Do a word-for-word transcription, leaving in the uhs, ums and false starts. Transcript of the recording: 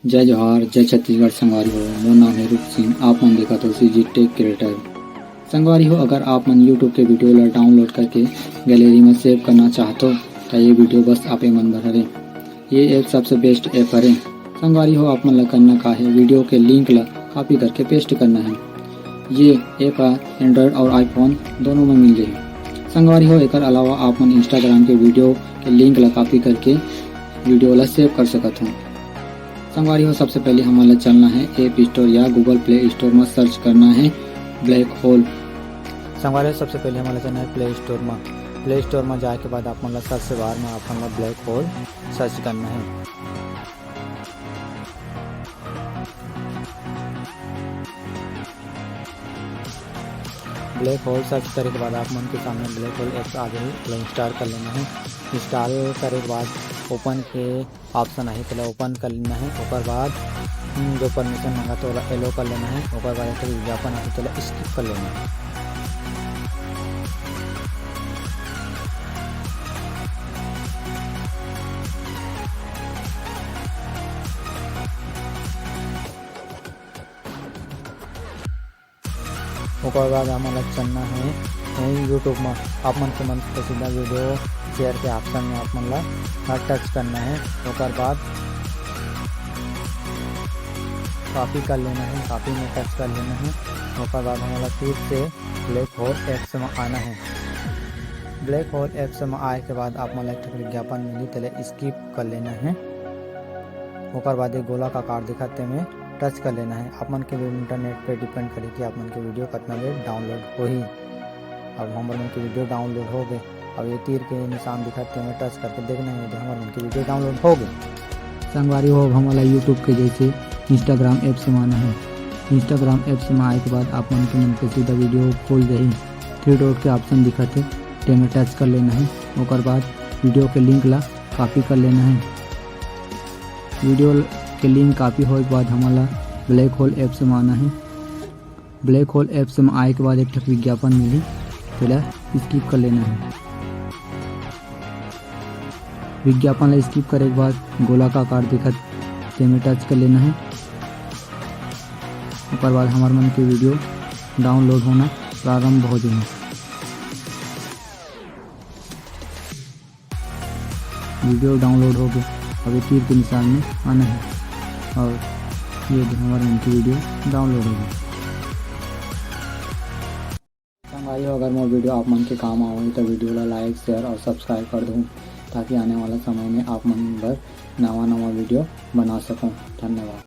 जय जोहार, जय छत्तीसगढ़ संगवारी हो। मोर नाम है रूप सिंह, आप मन देखत हो CG Tech Creator। संगवारी हो, अगर आप मन YouTube के video ला download करके gallery में save करना चाहत हो, त ये video बस आपे मन बर हरे। ये app सबसे best app हरे। संगवारी हो, आप मन ला करना का है, video के link ला copy करके paste करना है। ये app ह Android और iPhone दोनों में मिल जाही। संगवारी हो, एकर अलावा आप मन Instagram के video के link ला copy करके video ला save कर सकत हो। संगवारी हो, सबसे पहले हमन ला चलना है App Store या Google Play Store में search करना है Black Hole। संगवारी हो, सबसे पहले हमन ला चलना है Play Store में। Play Store में जाए के बाद आप मन ला search bar में आप मन ला Black Hole search करना है। Black Hole search करे के बाद आप मन के सामने Black Hole app आ जाही, ओला install कर लेना है। Install करे के बाद open के option आही, तेला open कर लेना है। ओकर बाद, हम्म, जो permission मांगथे ओला allow कर लेना है। ओकर बाद एक ठो विज्ञापन आथे, तेला skip कर लेना है। ओकर बाद हमन ला चलना है वहीं YouTube में, आप मन के मन के सीधा video share के option में आप मन ला touch करना है। ओकर बाद copy कर लेना है, copy में touch कर लेना है। ओकर बाद हमन ला फिर से Black Hole apps में आना है। Black Hole apps में आए के बाद आप मन ला एक ठो विज्ञापन मिली, तेला skip कर लेना है। ओकर बाद एक गोला का आकार दिखत तेमे touch कर लेना है। आप मन के internet पे depend करे कि आप मन के video कितना देर download होही। अब हमर मन के video download हो गए। अब ये तीर के निशान दिखत तेमे touch करके देखना है, तो हमर मन के video download हो गए। संगवारी हो, अब हमन ला YouTube के जैसे Instagram apps में आना है। Instagram apps में आए के बाद आप मन के मन के सीधा video खोल जाही। Three dot के option दिखत हे, तेमे touch कर लेना है। ओकर बाद video के link ला copy कर लेना है। Video के link copy होए के बाद हमन ला Black Hole apps में आना है। Black Hole apps में आए के बाद एक ठक विज्ञापन मिली, तेला skip कर लेना है। विज्ञापन ला skip करे के बाद गोला का आकार दिखत, तेमे touch कर लेना है। ओकर बाद हमर मन के video download होना प्रारंभ हो जाही। Video download हो गए, अब ये तीर के निशान में आना है और ये जो हमर मन की video download हो गई। संगवारी हो, अगर मोर video आप मन के काम आवही तो video ला like, share और subscribe कर दो, ताकि आने वाला समय में आप मन बर नवा नवा video बना सकूं। धन्यवाद।